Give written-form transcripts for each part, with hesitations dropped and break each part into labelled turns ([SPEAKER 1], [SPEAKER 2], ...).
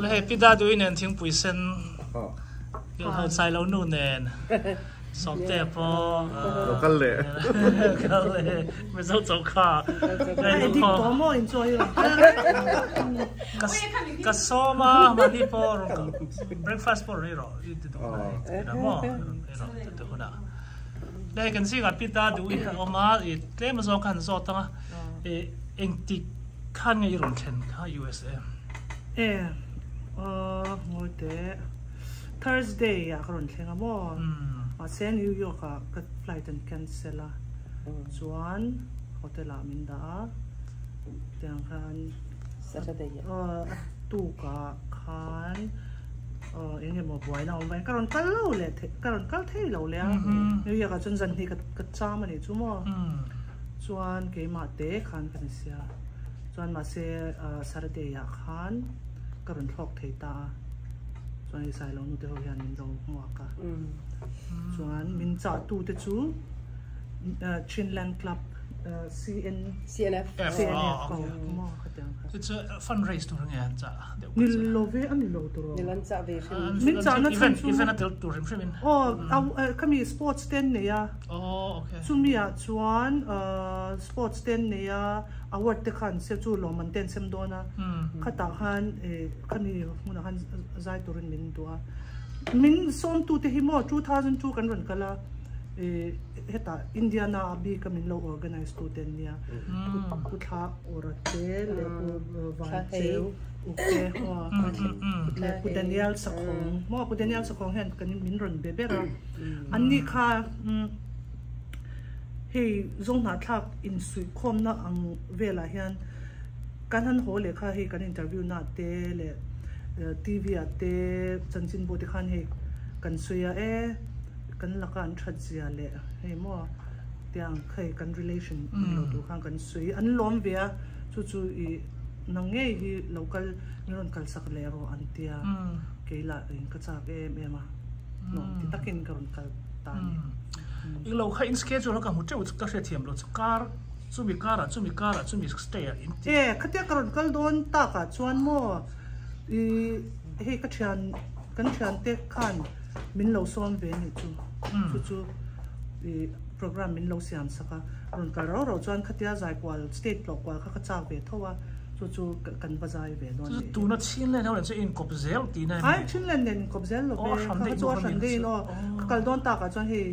[SPEAKER 1] Hei Pi Dadui nen thingpui sen ho chai lo nu nen Sawmte pawh
[SPEAKER 2] lo kal leh
[SPEAKER 1] kal leh Mizo chokha ka sawm a mahni pawh breakfast pawh rawn ei rawh i ti duh hunah maw rawn ei rawh ti duh hunah hei kan zingah Pi Dadui a awm a i tlem azawng kha an zawt ang a engtik khan nge i rawn thlen kha USA?
[SPEAKER 3] E aw ngawi teh Thursday ah ka rawn thleng a maw mahse New York ah ka flight an cancel a chuan hotel ah min dah a tiang khan
[SPEAKER 4] Saturday
[SPEAKER 3] ah a tuk ah khan aw eng emaw buaina a awm vang in ka rawn kal lo leh thei ka rawn kal thei lo leh a New York ah chuan zan hnih ka cham a nih chu maw chuan keimah te khan ka ni sia. Chuan mahse Saturday ah khan ka rawn thlawk thei ta a, chuan hei Sailo nute ho hian min lo hmuak a. Chuan min chah tu te chu Chinland Club CN
[SPEAKER 4] CNF
[SPEAKER 3] CNF ko maw khatiang kha.
[SPEAKER 1] Chu chu fundraise tur nge an chah
[SPEAKER 3] deuh kha chu? Ni lo ve a ni lo tur aw.
[SPEAKER 4] Ni lan chah ve hrim.
[SPEAKER 3] Min chah na chhan
[SPEAKER 1] chu. Event a tel tur hrim hrim in.
[SPEAKER 3] Aw khami sports te an nei a.
[SPEAKER 1] Aw okay.
[SPEAKER 3] Chumi ah chuan sports te an nei a. Award te khan se chu lawmman te an sem dawn a, khatah khan khami hmunah khan zai turin min duh a. Min sawmtu te hi maw 2002 kan rawn kal a, hetah Indiana a bik a min lo organize tu te an nia. Pu Thla Awra te leh Pu Vancheu Uke leh Pu Daniel Sakhawng maw Pu Daniel Sakhawng hian kan min rawn be ber a. Anni kha Hei zawnghnah thlak insuihkhawmna ang velah hian kan han haw leh kha hei kan interview na te leh TV ah te chanchinbu te khan hei kan sawi a e kan laka an that zia leh hei maw tiang hei kan relation ang lo tur khan kan sawi an lawm ve a chu chu ih nang ngei hi lo kal min rawn kalsak leh rawh an tia kei lah in ka chak em em a nuam ti takin ka rawn kal ta a ni.
[SPEAKER 1] I lo kha in schedule a ka hmu teuh chu ka hrethiam lo chu kar chumi karah chumi karah chumi stay ah in
[SPEAKER 3] ti. E khatia ka rawn kal dawn takah chuan maw i hei ka thian kan thian te khan min lo sawm ve anih chu chu chu i program min lo siam sak a rawn kal rau rau chuan khatia zai kual state tlawh kual kha ka chak ve tho a. Chu chu kan va zai ve dawn
[SPEAKER 1] nih hi. Tuna Chinland ho nen chu inkawp zel tihna em ni?
[SPEAKER 3] Ai Chinland nen inkawp zel lo ve. Kha kha chu a hran deuhin aw. Ka kal dawn takah chuan hei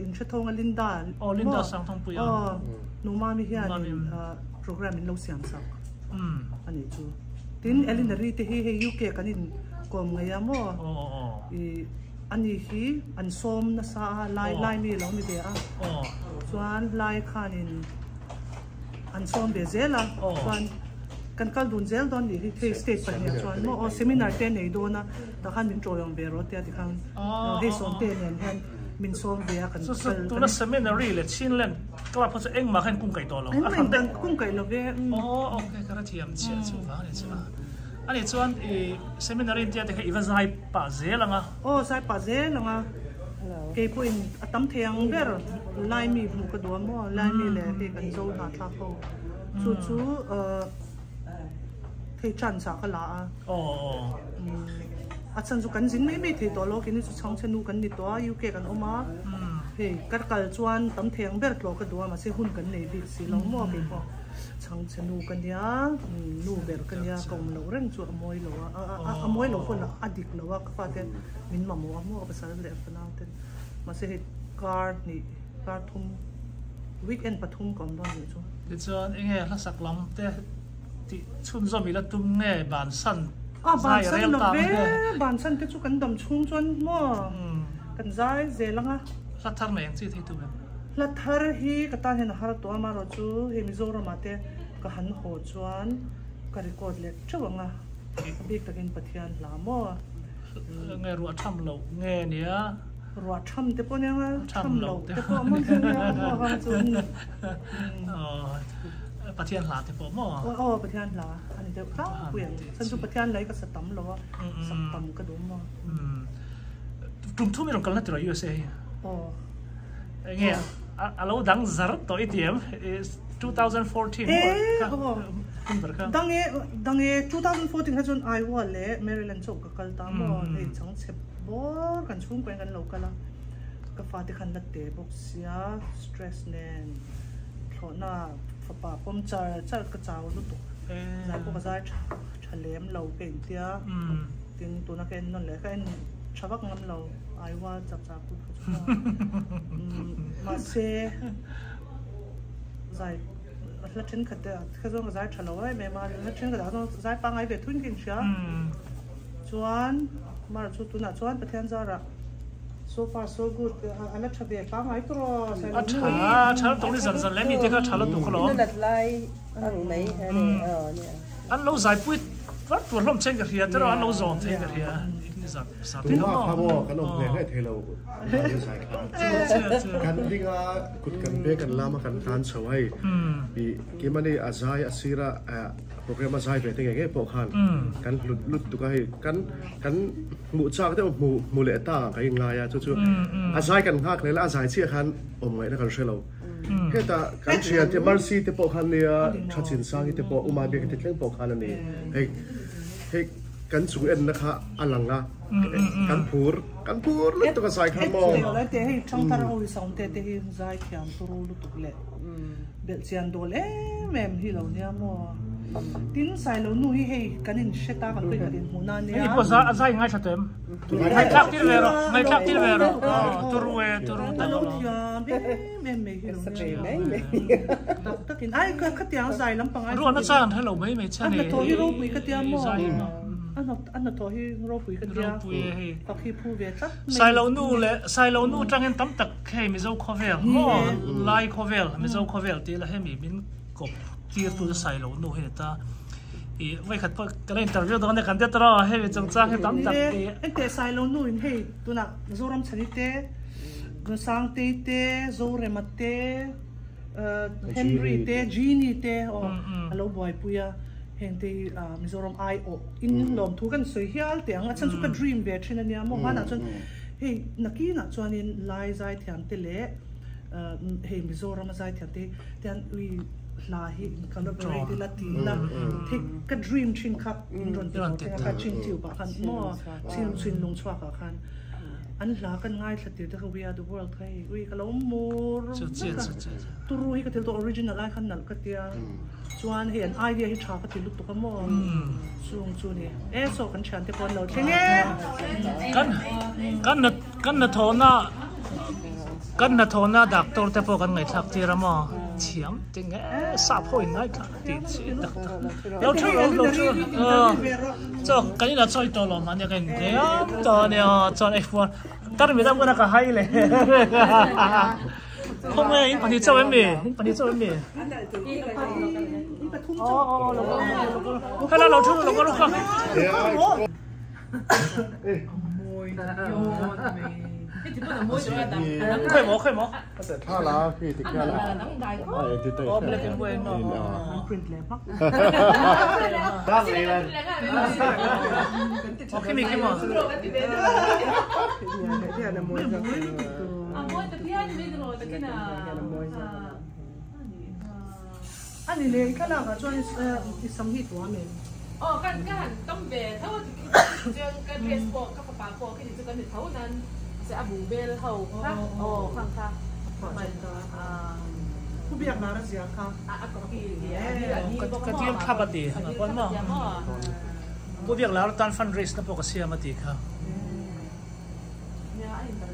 [SPEAKER 3] inhre thawng a Linda
[SPEAKER 1] Aw Linda Sangthawngpuia.
[SPEAKER 3] Aw Numami hianin program min lo siam sak a nih chu. Tin Elinary te hi hei UK kan inkawm ngei a maw? I ani hi an sawm nasa a lai lai mi lo ni ve a. Chuan lai khanin. An sawm ve zel a, chuan kan kal dun zel dawn nih hi hei state pahniha chuan maw aw seminar te nei dawn a tah khan min tawih awm ve rawh tia tikhan hei sawmte nen hian min sawm ve a kan
[SPEAKER 1] kal tuna seminary leh Chinland club kha chu engmah khan kung kaih tawh lo
[SPEAKER 3] a hran daih kung kaih lo ve
[SPEAKER 1] aw okay ka hrethiam chiah chu vang ani chu a ani chuan i seminary tia te kha i va zai pah zel ang a
[SPEAKER 3] aw zai pah zel ang a. Kei pawhin a tam thei ang ber Laimi hmuh ka duh a maw? Laimi leh hei kan zo hnahthlak ho chu chu hei chance ah ka la a. A chhan chu kan zin mai mai thei tawh lo, keini chu chhangchhe nu kan ni tawh a, UK kan awm a, hei ka kal chuan tam thei ang ber tlawh ka duh a, mahse hun kan nei bik si lo maw kei pawh chhangchhe nu ka nia, nu ber ka nia, ka awm loh reng chu a mawi lo a, a mawi lo pawh a dik lo a, ka fate min mamawh a maw ka pasal leh fanau ten, mahse hei kar hnih kar thum weekend pathum ka awm dawn nih chu.
[SPEAKER 1] Tichuan enge hlasak lam te tih chhunzawm ila tum nge bansan
[SPEAKER 3] A bansan lo ve, bansan te chu kan dam chhung chuan maw kan zai zel ang a.
[SPEAKER 1] Hla thar nei ang chi thei tu em?
[SPEAKER 3] Hla thar hi ka tan hian a har tawh a, amaherawh chu hei Mizoram ah te ka han haw chuan ka record leh teuh ang a, a bik takin Pathian hla maw.
[SPEAKER 1] Nge ruah tham loh nge nia?
[SPEAKER 3] Ruah tham te pawh nia nga, tham loh te pawh maw nia maw hang chu.
[SPEAKER 1] Pathian hla te pawh maw?
[SPEAKER 3] Aw Pathian hla a ni deuh tlangpui ang. Chan chu Pathian lei ka sa tam lo a, sak tam ka duh maw.
[SPEAKER 1] Tum thum i rawn kalna tiraw USA hi?
[SPEAKER 3] Aw.
[SPEAKER 1] Enge a lo dang zar tawh i ti em? 2014
[SPEAKER 3] maw? Hun ber kha. Dang e, dang e, 2014 kha chuan Iowa leh Maryland chauh ka kal ta maw? Hei changchhe bawr kan chhungkaw in kan lo kal a, ka fate khan la te bawk sia, stress nen thlawhna fapa pawm char char ka chau lutuk, zai pawh ka zai tha tha lem lo ka intia, tin tuna ka en nawn leh ka en tha vak ngam lo, Iowa chak chak kut kha chu maw, mahse zai hla thenkhat te kha zawng ka zai tha lo em em a, hla thenkhat ah chuan zai pangngai ve thuin ka inhria. Chuan Mara chu tunah chuan Pathian zarah so far so good a la tha ve pangngai tur aw
[SPEAKER 1] A tha a tha lutuk ni zan zan leh mi te kha tha lutuk alawm.
[SPEAKER 4] Ina lat lai ang mai a ni aw nia.
[SPEAKER 1] An lo zai pui var tur hlawm chen ka hria tiraw an lo zawm thei ka hria ni zan zan te
[SPEAKER 2] kha maw. Tuma kha maw kan awm hle hle thei lo an zai kha. Kan ding a kut kan pe kan lam a kan tlan chho hei i kimani a zai a sira Program a zai ve te ngei ngei pawh khan kan hlut lut tuk a hei kan kan hmuh chak deuh hmu hmu leh ta ang kan inngai a chu chu a zai kan nghak hle la a zai chiah khan awm ngaihna kan hre lo heta kan thian te Mercy te pawh khan nia tha chin sangi te pawh Uma Biaki te thleng pawh khan a ni hei hei kan chung enna kha a lang a kan phur kan phur lutuk a zai kha maw
[SPEAKER 3] hei thangthar ho hi sound te te hi zai thiam turu lutuk leh Belh chian dawl em em hi lo nia maw. Tin Sailo nu hi hei kan in hre ta kan pawhin kan in hmuh na nia.
[SPEAKER 1] Hei pawh a zai ngai tha tawh em? Ngaihthlak tir ve rawh, ngaihthlak tir ve rawh. Turu e, turu
[SPEAKER 3] tak. A lo thiam em em mai hi lo nia. Tak takin ai khatiang zai lampang ai.
[SPEAKER 1] Ruahna chang an hre lo mai mai che
[SPEAKER 3] ni. A hnathawh hi ropui ka tia maw. A hnathawh hi ropui ka tia.
[SPEAKER 1] Ropui e hei.
[SPEAKER 3] Fak hi phu ve tlat
[SPEAKER 1] mai. Sailo nu leh Sailo nu tangin tam tak Hei Mizo khawvel maw Lai khawvel Mizo khawvel tih la hemi min kawp tir tu chu Sailo nu hi ni ta i vawikhat pawh ka la interview dawn e kan tia tawh a hemi chungchang hi tam tak
[SPEAKER 3] i Engteh Sailo nu in hei tunah Zoram Chhani te Sangtei te Zorema te Henry te Genie te aw a lo buaipui a heng te hi Mizoram aiawh in lawmthu kan sawi hial teh ang a chhan chu ka dream ve thin ania maw hmanah chuan Hei nakinah chuanin Lai zaithiamte leh hei Mizorama zaithiamte hi tian ui hla hi in collaborate ila ti ila thei ka dream thin kha in rawn ti lo teng a kha chin tube ah khan maw chin chin lung chhuak ah khan an hla kan ngaithla tir te kha we are the world kha hei ui ka lo mur vek a turu hi ka thil tawh original ai khan nalh ka tia. Chuan hei an idea hi tha ka ti lutuk a maw chung chu ni e saw kan thiante pawh an lo thleng e.
[SPEAKER 1] Kan kan kan hnathawhna kan hnathawhna doctor te pawh kan ngaihthlak tir a maw thiam ti nge sap ho in ngaithla tih chi tak tak lo thu lo lo thu chaw kan inah chaw i tawh lo mahni ka intiam tawh a nia chuan ei fuan tarmit a hmuna ka hai leh. Khaw nge in pahnih chauh em mi? In pahnih chauh em mi? Hello lo thu lo lo kha. Khoi mo khoi mo.
[SPEAKER 2] Tha la khi ti kha la. Ai ti tai.
[SPEAKER 1] Oh, black and white no.
[SPEAKER 3] An print leh hmak.
[SPEAKER 2] Dark leh.
[SPEAKER 1] Oh, khi mi khi mo.
[SPEAKER 3] Ani le thlalak ah chuan i sam hi tuam em?
[SPEAKER 5] Aw kan ka han tam ve tho a chuan ka dress pawh ka fapa pawh khi ni chu kan ni tho nan se a bu bel ho kha aw khang kha hman
[SPEAKER 3] Pu biak lar a zia kha
[SPEAKER 5] a copy a ni bawk
[SPEAKER 1] Ka dil thlap a ti a pawn maw Pu biak lar tan fundraise na pawh ka siam a ti kha.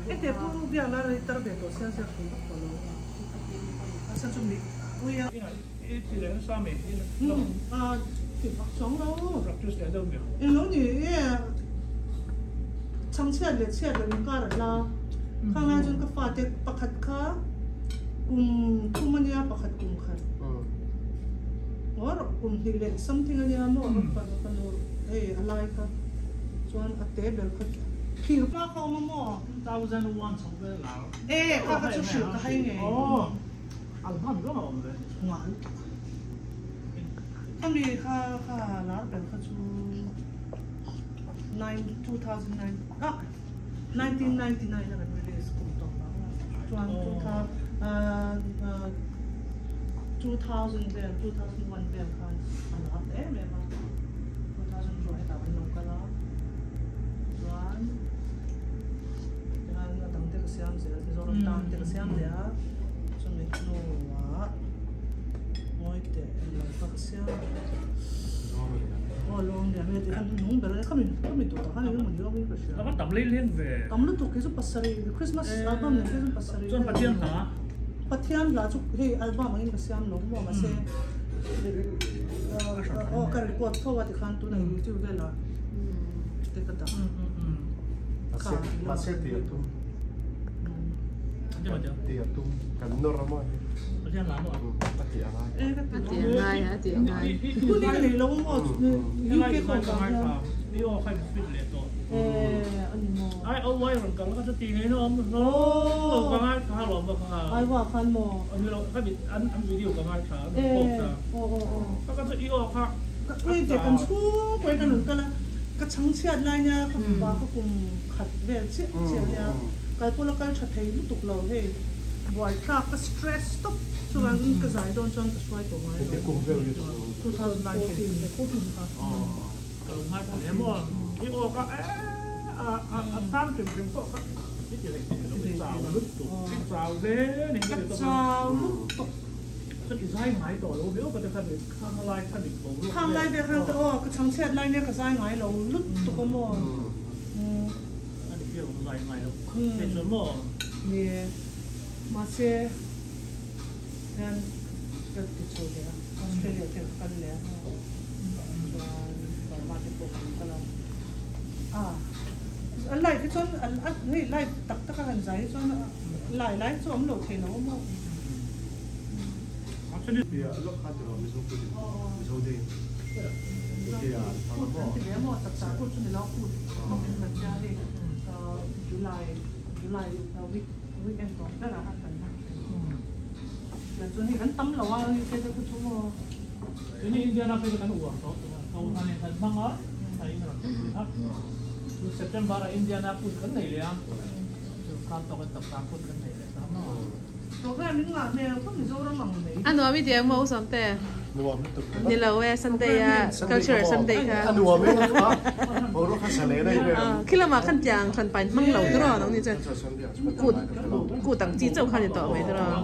[SPEAKER 3] Hete pu biak lar hi tar ve tawh sia ziak thei vak tawh lo a sa chu mi ui a.
[SPEAKER 1] I ti leh nasa mi
[SPEAKER 3] a ti vak chuang lo.
[SPEAKER 1] Practice leh deuh mi.
[SPEAKER 3] Eng lo ni e chhangchhiat leh chhiat loh inkar a hla khang lai chuan ka fate pakhat kha kum thum a nia pakhat kum khat or kum hnih leh something a nia maw ka fanu hei a lai kha chuan a te ber kha Thir pa kha awm a maw?
[SPEAKER 1] 2001 chho vel lar.
[SPEAKER 3] E kha kha chu hrilh ka hai ngei.
[SPEAKER 1] Aw al hman zawng a awm ve.
[SPEAKER 3] Ngah lutuk. Khami kha kha lar ber kha chu nine 2009 ah 1999 a kan release kum tawp ang a chuan two thou ah 2000 vel 2001 vel khan a lar ta em em a. 2002 hetah kan lo kal a chuan tikhan a dang te ka siam zel Mizoram tan te ka siam leh a chumi hnuah ngawi teh englo kha ka siam aw lawng lian e tikhan hnung ber a khami khami duh tak khan eng emaw ni awm in ka hria
[SPEAKER 1] A va tam lei leng ve.
[SPEAKER 3] Tam lutuk kei chu pasarih Christmas album nen phei chuan pasarih
[SPEAKER 1] Chuan Pathian hla.
[SPEAKER 3] Pathian hla chu hei album angin ka siam lo maw mahse Aw ka record tho a tikhan tunah youtube velah te ka dah
[SPEAKER 2] a. Mahse ti a tum. Ti a tum kan nawr a maw a ti a ngai.
[SPEAKER 5] A ti a ngai a ti a ngai.
[SPEAKER 3] Hun i nei lo maw UK ho vang hian.
[SPEAKER 1] I aw kha in fit leh tawh.
[SPEAKER 3] Eh ani maw.
[SPEAKER 1] Ai aw ai rawn kal kha chu ti ngei na awm lo ka ngai tha lo maw kha.
[SPEAKER 3] Ai wa khan maw.
[SPEAKER 1] Ni lo kha an an video ka ngai tha an post a.
[SPEAKER 3] Aw aw aw.
[SPEAKER 1] Kha kha chu i aw kha.
[SPEAKER 3] Ka ui te kan chhung pawhin ka rawn kal a ka chhang chhiat lai nia ka fapa ka kum khat vel chiah chiah nia kal pawh la kal tha thei lutuk lo hei buaithlak ka stress tawp chuan ka zai dawn chuan ka hruai tawh ngai lo 2019 kha.
[SPEAKER 1] Ka lo ngai hle maw i aw kha a a tan hrim hrim pawh kha i ti leh thei lo i chau lutuk i chau hle ni
[SPEAKER 3] ka chau lutuk
[SPEAKER 1] chuan i zai ngai tawh lo viau ka ti kha ni khang lai kha ni boruak
[SPEAKER 3] khang lai ve khan aw ka chhang chhiat lai nia ka zai ngai lo lutuk a maw
[SPEAKER 1] a ni viau zai ngai lo hei chuan maw
[SPEAKER 3] ni mahse hian ka ti chho leh a Australia te ka kal leh a chuan Burma te pawh kan kal a a a live hi chuan a hei live tak tak a han zai hi chuan lai lai chu awm lo thei lo a maw.
[SPEAKER 2] Piah lawk khan tiraw Mizo kut in Mizo day
[SPEAKER 3] in an hmang a maw. An ti ve maw chak chah kut chu ni lo kut bawk in kan tia hei July July week weekend tawp berah khan kan hmang thin. Chuan hei kan tam lo a UK te khu chu maw.
[SPEAKER 1] Tuni Indiana phei chu kan uar tawh tawh a, ko hna nen kan hmang a, a in rawn ti a. Chu September ah Indiana kut kan nei leh a, chu khan tawk in taksa kut kan nei leh ta maw.
[SPEAKER 3] Program in ngah hmel khawp Mizoram ang mai.
[SPEAKER 5] A nuam i tiang maw U Sawmte?
[SPEAKER 2] Nuam lutuk.
[SPEAKER 5] Ni lo e, Sunday a culture Sunday kha.
[SPEAKER 2] A nuam e a, boruak kha sa leh daih vel.
[SPEAKER 5] Khi lamah khan tiang hran pain hmang lo tiraw nang ni chuan kut kut ang chi chauh kha ni tawh mai tiraw.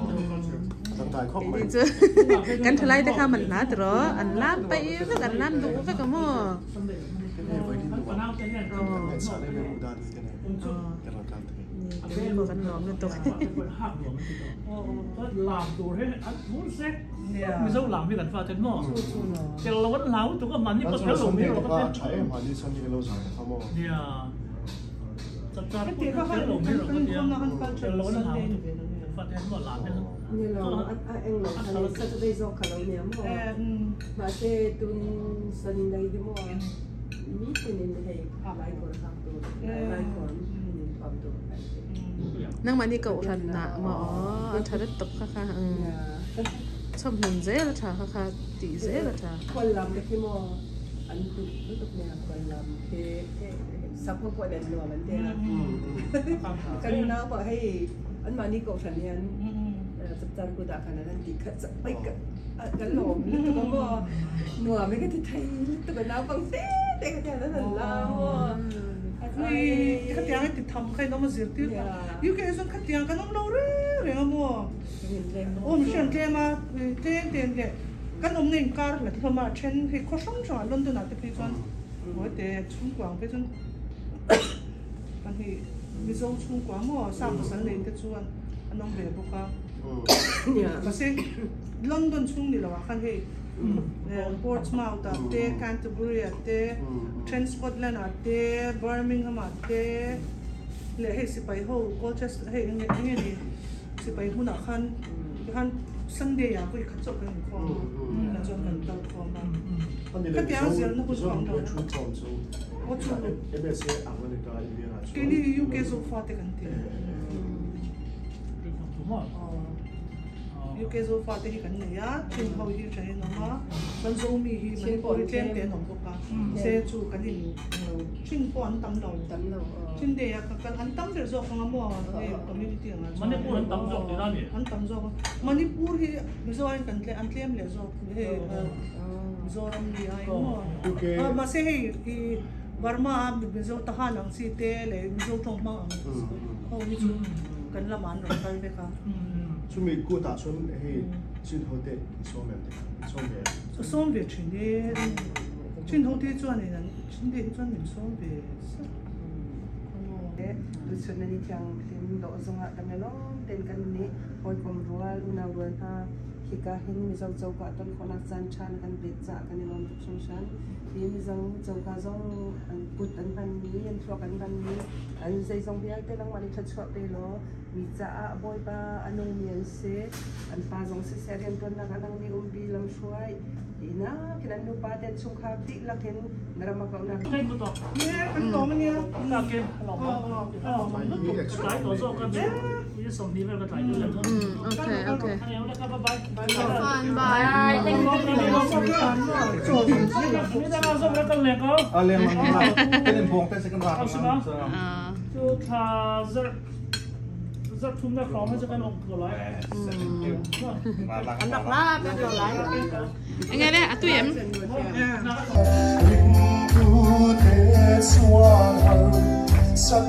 [SPEAKER 5] Kei chu kan thalai te kha man hla tiraw an lam paih vek an lam duh vek a maw. Ni pawh kan lawm lutuk.
[SPEAKER 4] Ni lo a eng lo kha ni Saturday zawk kha lo nia maw mahse tun Sunday hi maw mi tinin hei lai kawr hak tur lai kawr mi tinin thuam tur an ti.
[SPEAKER 5] Nang mani ko ran na ma o tha ret top kha kha chom nun zel tha kha kha ti zel tha
[SPEAKER 4] คนลำก็ที่มออันตุรู้ตุกเนี่ยคนลำที่ซับพวกคนเด่นหนัวมันเดียกันน้าบอกให้อันมานี่กบฉันเนี่ยจับจานกูด่าขนาดนั้นดีขัดจะไปกันกันหลงลึกตัวก็หนัวไม่ก็ที่ไทยลึกตัวน้าฟังเต้เต้กันแล้วนั่นละ
[SPEAKER 3] นี่ขัดยังติดทำใครน้องมาเสียตียูเคส่วนขัดยังกันน้องเราเรื่อยๆมั่วโอ้มเชื่อเจมาเต้เต้เต้กันอมเงินการหลักที่มาเช่นให้ข้อสงสัยลอนดอนอาจจะไปจนโอ้ยแต่ชุ่มกว่างไปจนบางทีมีโซ่ชุ่มกว่างมั่วสามสันเลยแต่ชวนอันน้องเบบุกะเนี่ยภาษาลอนดอนชุ่มนี่หรอวะคันให้ Portsmouth เต Canterbury เต Trent Scotland เต Birmingham เตเลยให้สิไปโฮ Colchester ให้เงี้ยเงี้ยนี่สิไปหุ่นอ่ะคันคัน Sunday อ่ะก็ขัดจบกันคอมแล้วจนกันตัวคอมมาก็เดี๋ยวเสียงนักผู้ชม
[SPEAKER 2] เราชุดคอมซู
[SPEAKER 3] 我做
[SPEAKER 2] MSC อ่างมันก็อินเดียนะ
[SPEAKER 3] 给你 UK 做发的กันที UK 做发的กันเนี่ยชินเขาที่ใช้น้องมามันโซมีที่มันบริเวณเตียนของพวกเสียจูกันที่ชินปอนตั้มเราชินเดียกันอันตั้มเดี๋ยวจะของมั่วใน community อ่ะ
[SPEAKER 1] มันนี่พูดอันตั้มจอกดีนะนี่
[SPEAKER 3] อันตั้มจอกมันนี่พูดที่มิโซอันกันอันเตรียมเลยจอกเฮ้มิโซรัมนี่ไอ้มั่วมาเสียให้บาร์มามิโซทหารอังซีเตเลยมิโซทงมาเขามิโซกันละมันรถไฟไปค่ะ
[SPEAKER 2] ช่วงมีกูตาช่วงให้ชินโฮเตช่วงแบบช่วงแบบ
[SPEAKER 3] ช่วงแบบชินเดชินโฮเตจวนนี่นั่นชินเดจวนหนึ่งช่วงแบบ
[SPEAKER 4] ดูส่วนนี้จังเต็มดอกจงอะกันเนาะเต็มกันนี้คอยกลมรัวอุณารัวท่าฮิกาหินมีเจ้าเจ้ากะต้นขนักจันชันกันเบ็ดจะกันในลมทุกช่วงชันที่มีเจ้าเจ้ากะจงอันกุดอันบันนี้อันทรกันบันนี้อันใจจงเบี้ยเต้นมาในชัดชัดไปล้อมีจ้าบอยปาอันนงเมียนเซอันปาจงเสียเรียนต้นนักอันมีอุบีลำช่วยดีนะขนาดนูปาเด่นชุกขาติลักเห็นนรมาเกาหน้า
[SPEAKER 1] เล่นมาต่อ
[SPEAKER 3] เนี่ยกันต่อมันเนี่ย
[SPEAKER 1] นักเกมหลอกอ๋อหลายตัวโซ่กันมีสมนี้เป็นกระต่ายด้วย
[SPEAKER 5] โอเคโอเค
[SPEAKER 1] บายบาย
[SPEAKER 5] บาย
[SPEAKER 1] นี่ได้มาส่งแล้วกันเลยก็
[SPEAKER 6] เรียนมาเป็นพงเต้นสักครั้ง
[SPEAKER 1] เอาใช่ไหม就他这这ทุ่มได้ของมันจะเป็นอกตัวไร
[SPEAKER 5] อันดับล่าเป็นตัวไรยังไงเนี่ยตุ้ยเอ็ม
[SPEAKER 2] สัก